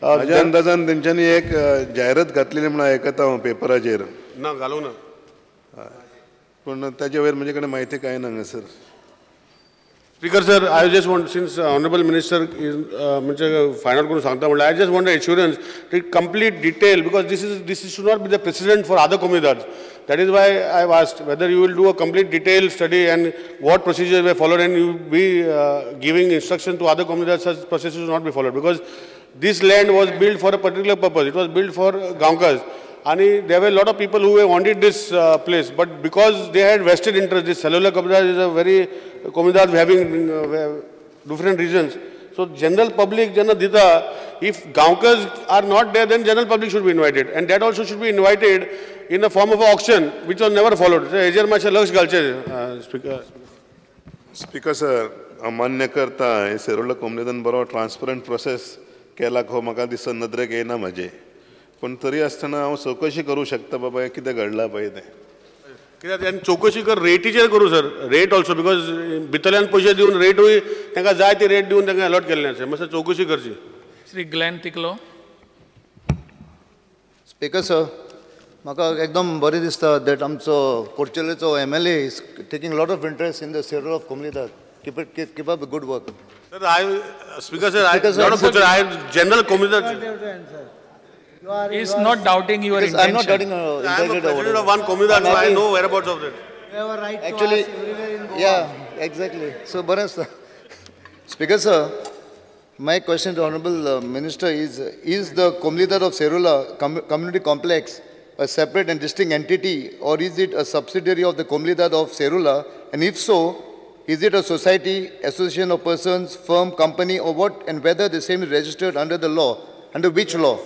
म्हाज्या अंदाजान तेंच्यांनी एक जायरात घातलेली म्हणून आयकता हांव पेपराचेर. ना, घालूंक ना. पूण ताजे वयर म्हजे कडेन म्हायती कांय ना हांगासर. Speaker sir, I just want, since honourable minister is म्हणजे फायंड आउट करून सांगता म्हणल्यार, I just want assurance complete detail, because this should not be the precedent for other comunidades. That is why I asked whether you will do a complete detail study and what procedure were followed, and you be giving instruction to other comunidades such process should not be followed, because this land was built for a particular purpose. It was built for Gaonkars. And there were a lot of people who wanted this place, but because they had vested interest, this Cellular Comunidad is a very comunidad having different reasons. So general public, जेन्ना दिता, if Gaonkars are not there, then general public should be invited, and that also should be invited in the form of an auction, which was never followed. So हेजेर मातशें लक्ष घालचें speaker. Speaker sir, हांव मान्य करता हे सेरोला कोमुनिदादान बरो transparent process केला हो म्हाका दिसता, नदरेक येना म्हाजे, पूण तरी आसतना हांव चवकशी करूं शकता बाबा हें कितें घडलां पळय तें. कित्याक आनी चवकशी कर रेटीचेर करूं सर, रेट ऑल्सो, because भितरल्यान पयशे दिवन रेटूय तांकां जाय ती रेट दिवन तांकां अलॉट केल्लें आसा. मातशें चवकशी करची. श्री ग्लॅन तिकलो. स्पीकर सर, म्हाका एकदम बरें दिसता that आमचो कोडचेलेचो MLA is taking lot of interest in the Serula of Comunidade. Keep up good work. Sir, I speaker sir, I not I general comunidade. He is not doubting your intention. I am not doubting. I am a president of one comunidad, so I know whereabouts of that. You have a right to actually ask everywhere in Goa. Yeah, exactly. So, बरें आसता. Speaker sir, my question to Honorable Minister is the Comunidad of Serula Community Complex a separate and distinct entity, or is it a subsidiary of the Comunidad of Serula? And if so, is it a society, association of persons, firm, company, or what, and whether the same is registered under the law, under which law?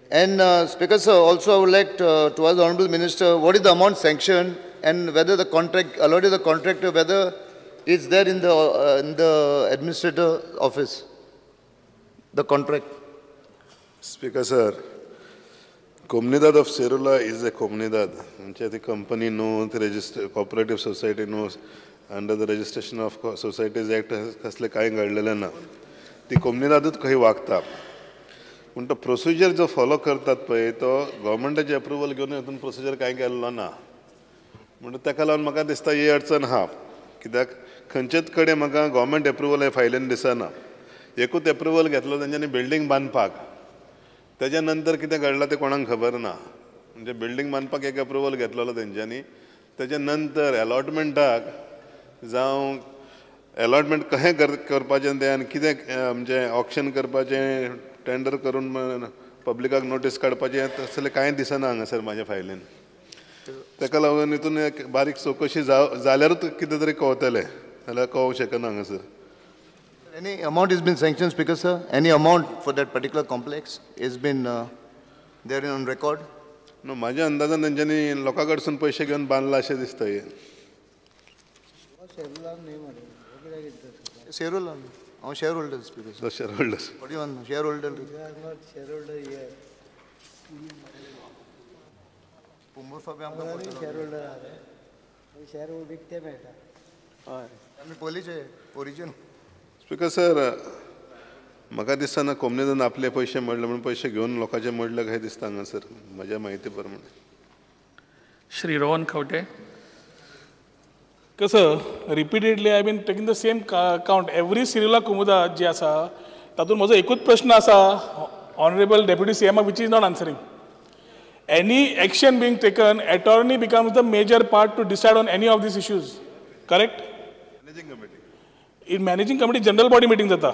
And Speaker sir, also I would like to ask the Honorable Minister, what is the amount sanctioned, and whether the contract, allotted the contractor, whether it's there in the administrator office, the contract. Speaker sir, Comunidad of Serula is a comunidad. म्हणजे ती company न्हू, ती register cooperative society न्हू, under the registration of societies act कसलें कांय घडलेलें ना. ती कोमुनिदादूच खंय वागता. पूण तो प्रोसिजर जो फॉलो करतात पळय तो गव्हर्मेंटाचे एप्रुवल घेवन हितून प्रोसिजर कांय केल्लो ना. म्हणून ताका लागून म्हाका दिसता ही अडचण आहा, कित्याक खंयचेच कडेन म्हाका गव्हर्मेंट एप्रुवल हे फायलीन दिसना. एकूच एप्रुवल घेतलो तेंच्यांनी बिल्डींग बांदपाक, तेज्या नंतर कितें घडलां तें कोणाक खबर ना. म्हणजे बिल्डींग बांदपाक एक एप्रुवल घेतलेलो तेंच्यांनी, तेज्या नंतर एलॉटमेंटाक जावं एलॉटमेंट कशें करपाचें तें आनी कितें म्हणजे ऑक्शन करपाचें, टेंडर करून पब्लिकाक नोटीस काडपाचें, तसलें कांय दिसना हांगासर म्हाज्या फायलीन. ताका लागून हितून एक बारीक चवकशी जाल्यारूच कितें तरी कळतलें, जाल्यार कळोंक शकना हांगासर. Any amount has been sanctioned, Speaker sir? Any amount for that particular complex has been there on record? No, म्हाज्या अंदाजान तेंच्यांनी लोकां कडसून पयशे घेवन बांदलां अशें दिसता हें. Serula, हांव share holder speaker sir. Share holder. 41 share holder. Share holder आहा, शेअर विकते मेळटा. हय, आमी पयलींचे ओरिजिनल. स्पीकर सर, म्हाका दिसना कोमुनिदादान आपले पयशे मोडले म्हणून पयशे घेवन लोकांचे मोडले काय दिसता हांगासर म्हज्या म्हायती प्रमाणे. श्री रोहन खंवटे. कसं repeatedly I been taking the same count every Serula Comunidade जी आसा तातूंत म्हजो एकूच प्रश्न आसा ऑनरेबल डेप्युटी सीएमाक, which is not answering. Any action being taken, attorney becomes the major part to decide on any of these issues, correct? Managing committee. In managing committee general body meeting जाता.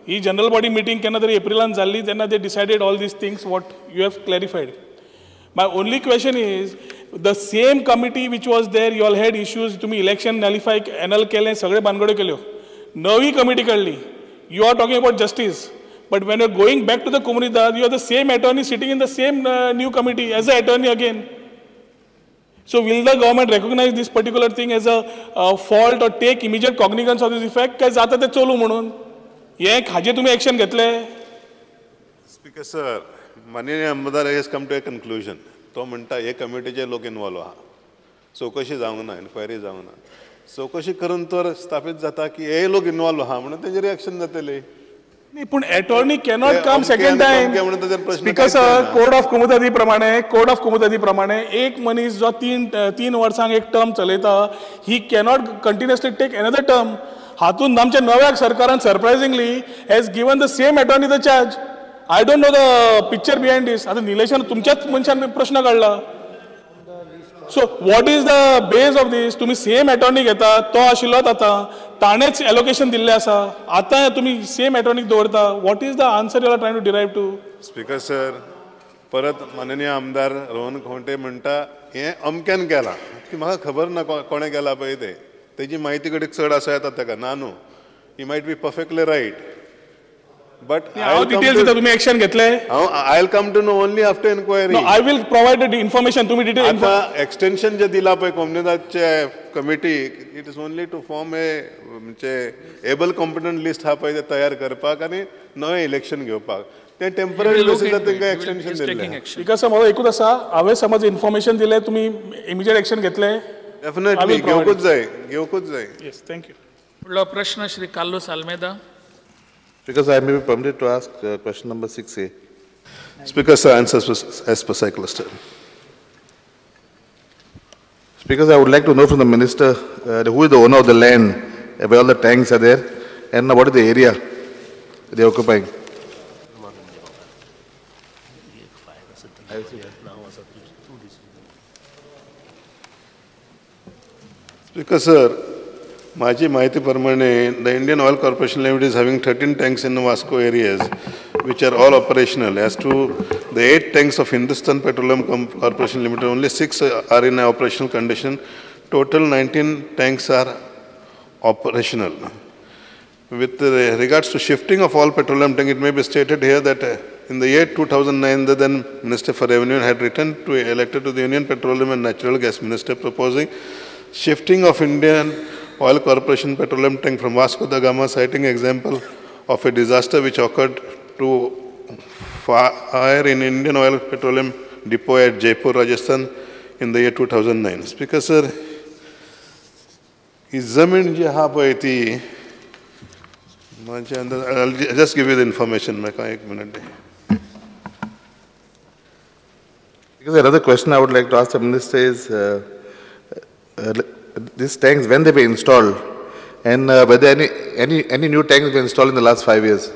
ही general body meeting केन्ना तरी एप्रिलान जाल्ली, तेन्ना they decided all these things what you have clarified. My only question is, the same committee which was there, you all had issues, तुम्ही election नलिफाय anal केलें, सगळे बानगड्यो केल्यो, नवी कमिटी काडली. You are talking about justice, but when you are going back to the Comunidade, you are the same attorney sitting in the same new committee as a attorney again. So will the government recognize this particular thing as a fault or take immediate cognizance of this effect? काय जाता ते चलू म्हणून हे हाजेर तुमी action घेतले? Speaker sir, माननीय आमदार has come to a conclusion. तो म्हणटा हे कमिटीचे लोक इनवॉल्व आहा, चवकशी जावंक ना, इन्क्वायरी जावंक ना. चवकशी करून तर स्थापीत जाता की हे लोक इनवॉल्व आहा म्हणून तेजेर एक्शन जातली. न्ही, पूण attorney cannot come second time. Speaker sir, code of कोमुनिदादी प्रमाणे, कोड ऑफ कोमुनिदादी प्रमाणे एक मनीस जो तीन वर्सांक एक टर्म चलयता, he cannot continuously take another term. हातून आमच्या नव्या सरकारान surprisingly has given the same attorney the charge. I don't know the picture behind this. आतां निलेशान तुमच्याच मनशान प्रश्न काडला. So what is the base of this? तुमी सेम एटॉर्नी घेता, तो आशिल्लोच आतां, ताणेंच एलोकेशन दिल्लें आसा, आतां तुमी सेम एटॉर्नीक दवरता. What is the answer you are trying to derive to? Speaker sir, परत माननीय आमदार रोहन खंवटे म्हणटा हें अमक्यान केलां, ती म्हाका खबर ना कोणें केलां पळय तें, तेजी म्हायती कडेन चड आसा येता ताका ना न्हू. He might be perfectly right, but हांव डिटेल्स दिता, तुमी एक्शन घेतले? हांव I will come to know only after enquiry. I will provide the information. तुमी डिटेल आतां एक्सटेन्शन जें दिलां पळय कोमुनिदादचे कमिटीक, it is only to form a म्हणजे एबल कॉम्पिटंट लिस्ट आहा पळय तें तयार करपाक आनी नवें इलेक्शन घेवपाक, तें टेम्पररी बेसिसार तांकां एक्सटेन्शन दिल्लें. स्पीकर सर, म्हजो एकूच आसा, हांवें समज इन्फॉर्मेशन दिलें, तुमी इमिजिएट एक्शन घेतले? डेफिनेटली घेवकूच जाय, घेवकूच जाय. Yes, thank you. फुडलो प्रश्न Shri Carlos Almeida. Because I may be permitted to ask question number 6A. Speaker sir, answers as per cyclist. Speaker sir, I would like to know from the minister who is the owner of the land where all the tanks are there, and what is the area they are occupying. Speaker sir, माझी माहिती प्रमाणे the Indian Oil Corporation Limited is having 13 tanks in Vasco areas which are all operational. As to the 8 tanks of Hindustan Petroleum Corporation Limited, only 6 are in operational condition. Total 19 tanks are operational. With regards to shifting of all petroleum tank, it may be stated here that in the year 2009, the then Minister for Revenue had written to elected to the Union Petroleum and Natural Gas Minister proposing shifting of Indian Oil Corporation petroleum tank from Vasco da Gama, citing example of a disaster which occurred to fire in Indian Oil Petroleum Depot at Jaipur, Rajasthan in the year 2009. Speaker sir, ही जमीन जी आहा पळय ती म्हाजे अंदाज, just give you the information, म्हाका एक minute. Because another question I would like to ask the minister is, these tanks, when they were installed, and whether any new tanks were installed in the last 5 years?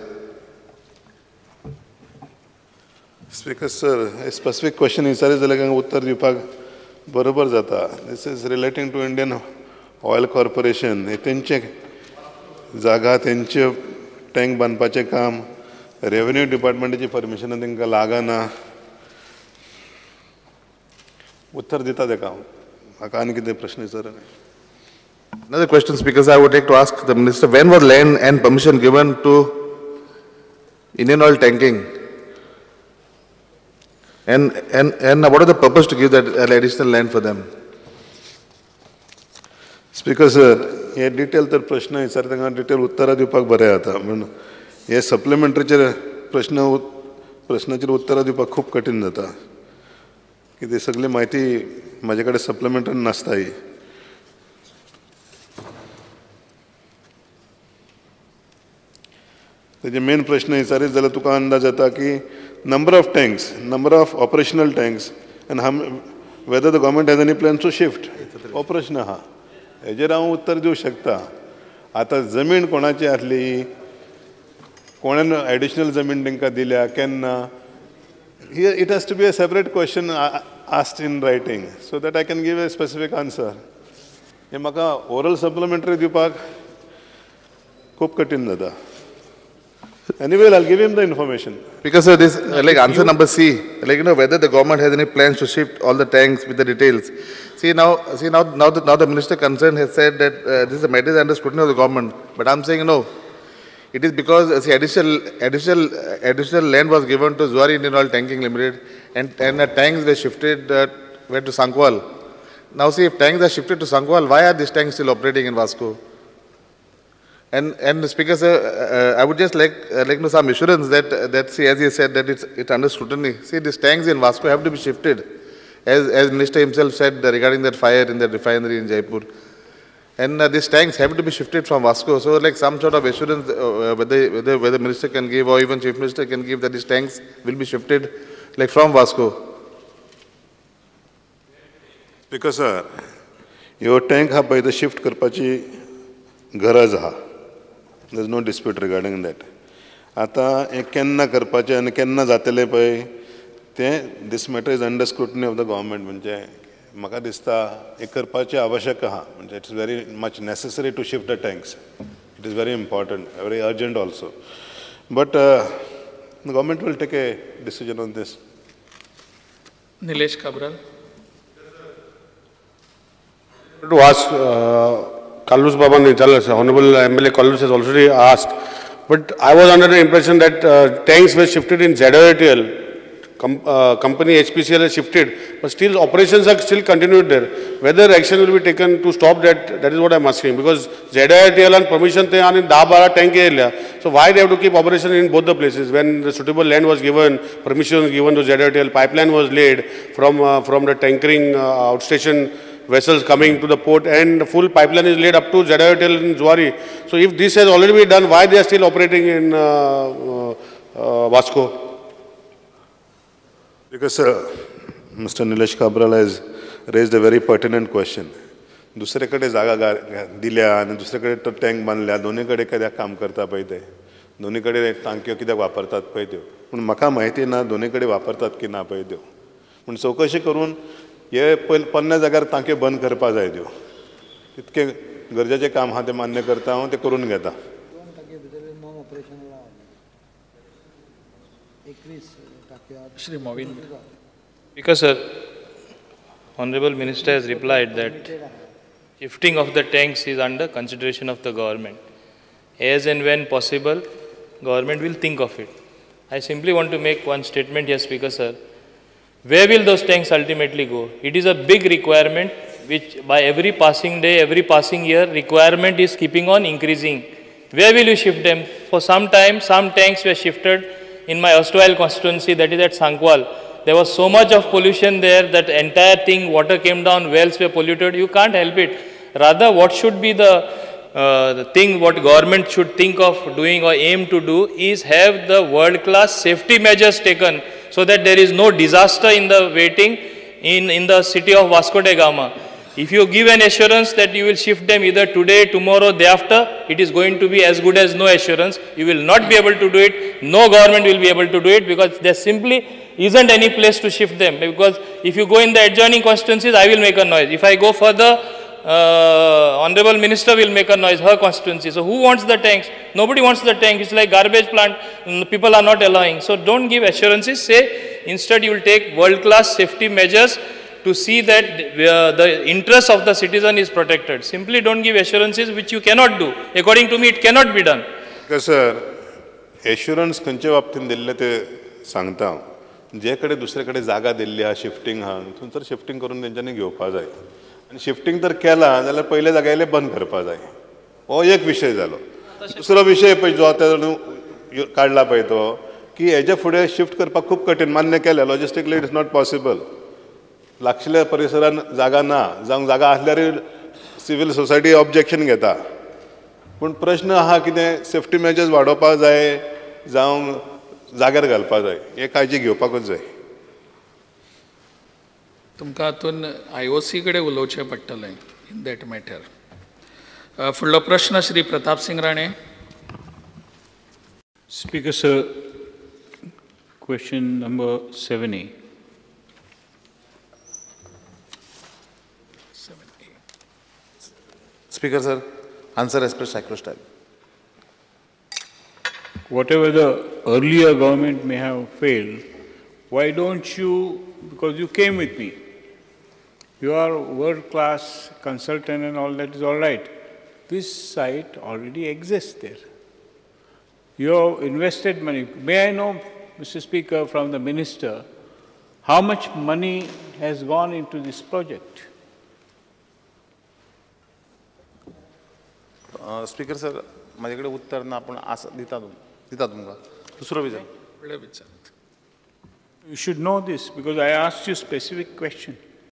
Speaker sir, a specific question विचारीत जाल्यार उत्तर दिवपाक बरोबर जाता. This is relating to Indian Oil Corporation. तेंचे जागा, तेंचे tank बांदपाचें काम, रेवेन्यू डिपार्टमेंटाची परमिशन तांकां लागना. उत्तर दिता तेका हांव, म्हाका आनी कितें प्रश्न विचार. Another question, Speaker sir, I would like to ask the minister, when was land and permission given to Indian Oil Tanking? And what is the purpose to give that additional land for them? Speaker sir, हे detail तर प्रश्न विचारता तांकां detail उत्तरां दिवपाक बरें जाता, म्हण हे सप्लिमेंटरीचेर प्रश्नाचेर उत्तरां दिवपाक खूब कठीण जाता, कितें सगळी म्हायती म्हाजे कडेन सप्लिमेंटरी नासता ही. तेजे मेन प्रश्न विचारीत जाल्यार तुका अंदाज येता की number of tanks, number of operational tanks, and whether the government has any plan to shift, हो प्रश्न आहा. हेजेर हांव उत्तर दिवं शकता. आतां जमीन कोणाची आसली, कोणेन एडिशनल जमीन तांकां दिल्या, केन्ना, it has to be a separate question asked in writing so that I can give a specific answer. हें म्हाका ओरल सप्लिमेंटरी दिवपाक खूब कठीण जाता. Anyway, I'll give him the information. Because sir, this like answer number C, like you know whether the government has any plans to shift all the tanks with the details. See now the minister concerned has said that this is a matter under scrutiny of the government. But I'm saying no. It is because see, additional land was given to Zuari Indian Oil Tanking Limited, and the tanks were shifted went to Sankwal. Now see, if tanks are shifted to Sankwal, why are these tanks still operating in Vasco? And the Speaker sir, I would just like to know some assurance that see, as he said, that it's under scrutiny. See, these tanks in Vasco have to be shifted, as Minister himself said regarding that fire in the refinery in Jaipur. And these tanks have to be shifted from Vasco. So like some sort of assurance whether minister can give or even chief minister can give that these tanks will be shifted like from Vasco. Because sir, your tank हा पळय तो shift करपाची गरज आहा. There is no dispute regarding that. आतां हें केन्ना करपाचें आनी केन्ना जातलें पळय तें this matter is under scrutiny of the government. म्हणजे म्हाका दिसता हें करपाचें आवश्यक आहा. म्हणजे it's very much necessary to shift the tanks. It is very important, very urgent also. But the government will take a decision on this. Nilesh Cabral. To ask Carlos Baba Nichalas, Honorable MLA Carlos has already asked, but I was under the impression that tanks were shifted in ZIOTL. Company HPCL has shifted, but still operations are still continued there. Whether action will be taken to stop that, that is what I am asking. Because ZIOTL and permission te ani 10-12 tank area. So why they have to keep operation in both the places when the suitable land was given, permission was given to ZIOTL, pipeline was laid from the tankering outstation vessels coming to the port, and full pipeline is laid up to ZIOTL in Zuari. So if this has already been done, why they are still operating in Vasco? Because sir, Mr. Nilesh Cabral has raised a very pertinent question. दुसरे कडेन जागा दिल्या आनी दुसरे कडेन तो tank बांदल्या, दोनूय कडेन कित्याक काम करता पळय ते, दोनूय कडेन टांकयो कित्याक वापरतात पळय त्यो. पूण म्हाका म्हायती ना दोनूय कडेन वापरतात की ना पळय त्यो. पूण चवकशी करून हे पयले पोन्न्या जाग्यार टांकयो बंद करपा जाय त्यो. तितकें गरजेचें काम आहा तें मान्य करता हांव, तें करून घेता. Shri Movin. Because sir, Honorable Minister has replied that shifting of the tanks is under consideration of the government. As and when possible, government will think of it. I simply want to make one statement here, Speaker sir. Where will those tanks ultimately go? It is a big requirement which by every passing day, every passing year, requirement is keeping on increasing. Where will you shift them? For some time, some tanks were shifted in my erstwhile constituency, that is at Sankwal. There was so much of pollution there that entire thing, water came down, wells were polluted. You can't help it. Rather, what should be the thing what government should think of doing or aim to do is have the world-class safety measures taken so that there is no disaster in the waiting in the city of Vasco da Gama. If you give an assurance that you will shift them either today, tomorrow, day after, it is going to be as good as no assurance. You will not be able to do it. No government will be able to do it because there simply isn't any place to shift them. Because if you go in the adjoining constituencies, I will make a noise. If I go further, Honorable Minister will make a noise, her constituency. So who wants the tanks? Nobody wants the tank. It's like garbage plant. People are not allowing. So don't give assurances. Say, instead you will take world-class safety measures to see that the interest of the citizen is protected. Simply don't give assurances which you cannot do. According to me, it cannot be done. Because sir, assurance खंयचे बाबतीन दिल्ले ते सांगता हांव. जे कडेन दुसरे कडेन जागा दिल्ली आहा शिफ्टिंग आहा, थंयसर शिफ्टिंग करून तेंच्यांनी घेवपा जाय. आनी शिफ्टिंग तर केलां जाल्यार पयल्या जाग्यार बंद करपा जाय. हो एक विशय जालो. दुसरो विशय पळय जो आतां काडला पळय तो की हेजे फुडें शिफ्ट करपाक खूब कठीण. मान्य केलें, logistically it is not possible. लागशिल्ल्या परिसरान जागा ना, जावं जागा आसल्यारूय सिवील सोसायटी ऑब्जेक्शन घेता. पूण प्रश्न आहा कितें सेफ्टी मेजर्स वाडोवपाक जाय जावं जाग्यार घालपाक जाय, हे काळजी घेवपाकूच जाय. तुमकां हातून आय ओ सी कडेन उलोवचें पडटलें इन that matter. फुडलो प्रश्न Shri Pratap Singh Rane. Speaker sir, question number 7A. 7A. Speaker sir, answer as per cyclostyle. Whatever the earlier government may have failed, why don't you, because you came with me, you are world-class consultant and all that is all right. This site already exists there. You have invested money. May I know, Mr. Speaker, from the minister, how much money has gone into this project? Speaker sir, म्हाजे कडेन उत्तर ना, पूण आसा दिता दिता तुमकां. दुसरो विचार. फुडले विचार. You should know this because I asked you specific question.